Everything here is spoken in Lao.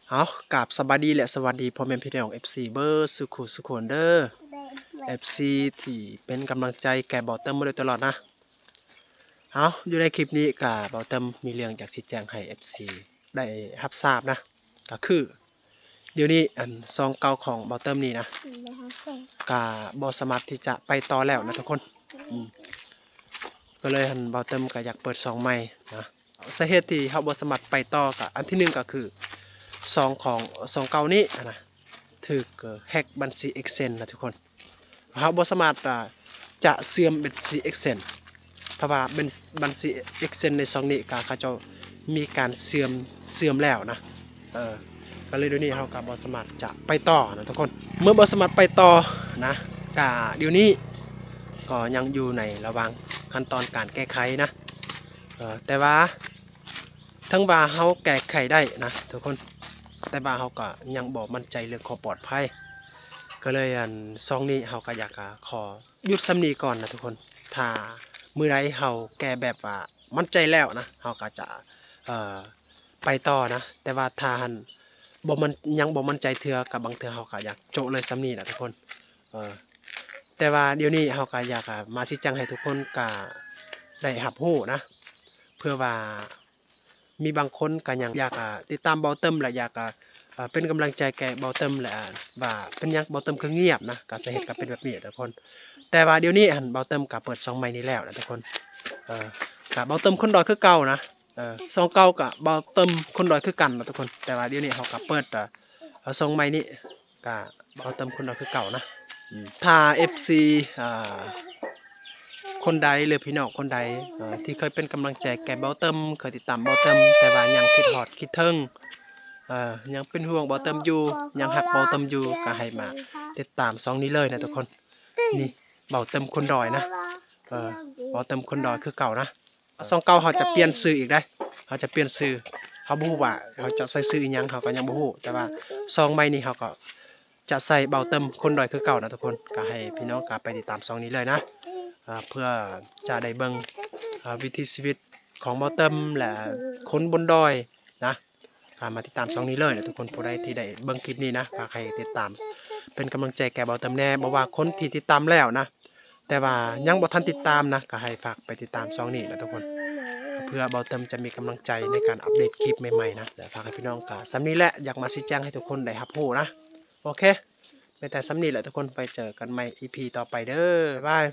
ເອົາ ກາບສະບາຍດີ ແລະ ສະຫວັດດີພໍ່ແມ່ພີ່ນ້ອງ ເອັຟຊີ ເບິດສູ່ຄູ່ສູ່ຄົນເດີ ເອັຟຊີ ທີ່ເປັນກຳລັງໃຈແກ່ເບົາເຕີມມາໂດຍຕະຫຼອດນະ. ເອົາ ຢູ່ໃນຄລິບນີ້ກະເບົາເຕີມມີເລື່ອງຢາກຊີ້ແຈງໃຫ້ ເອັຟຊີ ໄດ້ຮັບຊາບນະ ກະຄື ດຽວນີ້ອັນຊ່ອງເກົ່າຂອງເບົາເຕີມນີ້ນະ ກະບໍ່ສາມາດທີ່ຈະໄປຕໍ່ແລ້ວນະທຸກຄົນ ອືມ ກໍເລີຍຫັ້ນ ເບົາເຕີມກະຢາກເປີດຊ່ອງໃໝ່ນະ. ສາເຫດທີ່ເຮົາບໍ່ສາມາດໄປຕໍ່ກະ ອັນທີໜຶ່ງກະຄື ຊ່ອງຂອງ ຊ່ອງເກົ່ານີ້ຫັ້ນນະ ຖືກແຮັກບັນຊີ AdSense ນະທຸກຄົນ. ເຮົາບໍ່ສາມາດ ອາ ຈະເຊື່ອມບັນຊີ AdSense ເພາະວ່າບັນ ບັນຊີ AdSense ໃນຊ່ອງນີ້ກະເຂົາເຈົ້າມີການເຊື່ອມ ເຊື່ອມແລ້ວນະ ເອີ ກະເລີຍດຽວນີ້ເຮົາກະບໍ່ສາມາດຈະໄປຕໍ່ນະທຸກຄົນ. ເມື່ອບໍ່ສາມາດໄປຕໍ່ນະ ກະດຽວນີ້ກໍຍັງຢູ່ໃນລະຫວ່າງຂັ້ນຕອນການແກ້ໄຂນະ ເອີ ແຕ່ວ່າ ເຖິງວ່າເຮົາແກ້ໄຂໄດ້ນະທຸກຄົນ ແຕ່ວ່າເຮົາກໍຍັງບໍ່ໝັ້ນໃຈເລື່ອງຄວາມປອດໄພ ກໍເລີຍ ອັນ ຊ່ອງນີ້ເຮົາກໍຢາກ ອາ ຂໍຢຸດສ່ຳນີ້ກ່ອນນະທຸກຄົນ. ຖ້າມື້ໃດເຮົາແກ້ແບບວ່າໝັ້ນໃຈແລ້ວນະ ເຮົາກໍຈະ ເອີ ໄປຕໍ່ນະ ແຕ່ວ່າຖ້າຫັ້ນບໍ່ໝັ້ນ ຍັງບໍ່ໝັ້ນໃຈເທື່ອ ກໍບາງເທື່ອເຮົາກໍຢາກໂຈະເລີຍສ່ຳນີ້ນະທຸກຄົນ ເອີ ແຕ່ວ່າດຽວນີ້ເຮົາກໍຢາກ ອາ ມາຊີ້ແຈງໃຫ້ທຸກຄົນກໍໄດ້ຮັບຮູ້ນະ ເພື່ອວ່າ ມີບາງຄົນກໍຍັງຢາກ ອາ ຕິດຕາມເບົາເຕີມ ແລະ ຢາກ ອາ ເປັນກຳລັງໃຈແກ່ເບົາເຕີມ ແລະ ອາ ວ່າເປັນຫຍັງເບົາເຕີມຄືງຽບນະ ກໍສາເຫດກໍເປັນແບບນີ້ທຸກຄົນ. ແຕ່ວ່າດຽວນີ້ຫັ້ນ ເບົາເຕີມກໍເປີດຊ່ອງໃໝ່ນີ້ແລ້ວນະທຸກຄົນ ເອີ ກໍເບົາເຕີມຄົນດອຍຄືເກົ່ານະ ເອີ ຊ່ອງເກົ່າກໍເບົາເຕີມຄົນດອຍຄືກັນນະທຸກຄົນ ແຕ່ວ່າດຽວນີ້ເຮົາກໍເປີດ ເອີ ຊ່ອງໃໝ່ນີ້ ກະເບົາເຕີມຄົນດອຍຄືເກົ່ານະ. ອືມ ຖ້າ ເອັຟຊີ ອ່າ ຄົນໃດ ຫຼື ພີ່ນ້ອງຄົນໃດ ເອີ ທີ່ເຄີຍເປັນກຳລັງໃຈແກ່ເບົາເຕີມ ເຄີຍຕິດຕາມເບົາເຕີມ ແຕ່ວ່າຍັງຄິດຮອດຄິດເຖິງ ເອີ ຍັງເປັນຫ່ວງເບົາເຕີມຢູ່ ຍັງຮັກເບົາເຕີມຢູ່ ກໍໃຫ້ມາຕິດຕາມຊ່ອງນີ້ເລີຍນະທຸກຄົນ. ນີ້ ເບົາເຕີມຄົນດອຍນະ ເອີ ເບົາເຕີມຄົນດອຍຄືເກົ່ານະ. ຊ່ອງເກົ່າເຮົາຈະປ່ຽນຊື່ອີກເດ້ ເຮົາຈະປ່ຽນຊື່ ເຮົາບໍ່ຮູ້ວ່າເຮົາຈະໃສ່ຊື່ອີ່ຫຍັງ ເຮົາກໍຍັງບໍ່ຮູ້ ແຕ່ວ່າຊ່ອງໃໝ່ນີ້ເຮົາກໍຈະໃສ່ເບົາເຕີມຄົນດອຍຄືເກົ່ານະທຸກຄົນ. ກໍໃຫ້ພີ່ນ້ອງກໍໄປຕິດຕາມຊ່ອງນີ້ເລີຍນະ ເພື່ອຈະໄດ້ເບິ່ງ ເອີ ວິຖີຊີວິດຂອງເບົາເຕີມ ແລະ ຄົນບົນດອຍນະ. ກໍມາຕິດຕາມຊ່ອງນີ້ເລີຍນະທຸກຄົນ. ຜູ້ໃດທີ່ໄດ້ເບິ່ງຄລິບນີ້ນະ ກໍໃຫ້ຕິດຕາມເປັນກຳລັງໃຈແກ່ເບົາເຕີມແດ່ ບໍ່ວ່າຄົນທີ່ຕິດຕາມແລ້ວນະ ແຕ່ວ່າຍັງບໍ່ທັນຕິດຕາມນະ ກໍໃຫ້ຝາກໄປຕິດຕາມຊ່ອງນີ້ນະທຸກຄົນ ເພື່ອເບົາເຕີມຈະມີກຳລັງໃຈໃນການອັບເດດຄລິບໃໝ່ໆນະ. ແລະ ຝາກໃຫ້ພີ່ນ້ອງກໍສ່ຳນີ້ແຫຼະ ຢາກມາຊີ້ແຈງໃຫ້ທຸກຄົນໄດ້ຮັບຮູ້ນະ. ໂອເຄ ມີແຕ່ສ່ຳນີ້ແຫຼະທຸກຄົນ ໄວ້ເຈີກັນໃໝ່ ອີ ພີ ຕໍ່ໄປເດີ ບາຍບາຍ.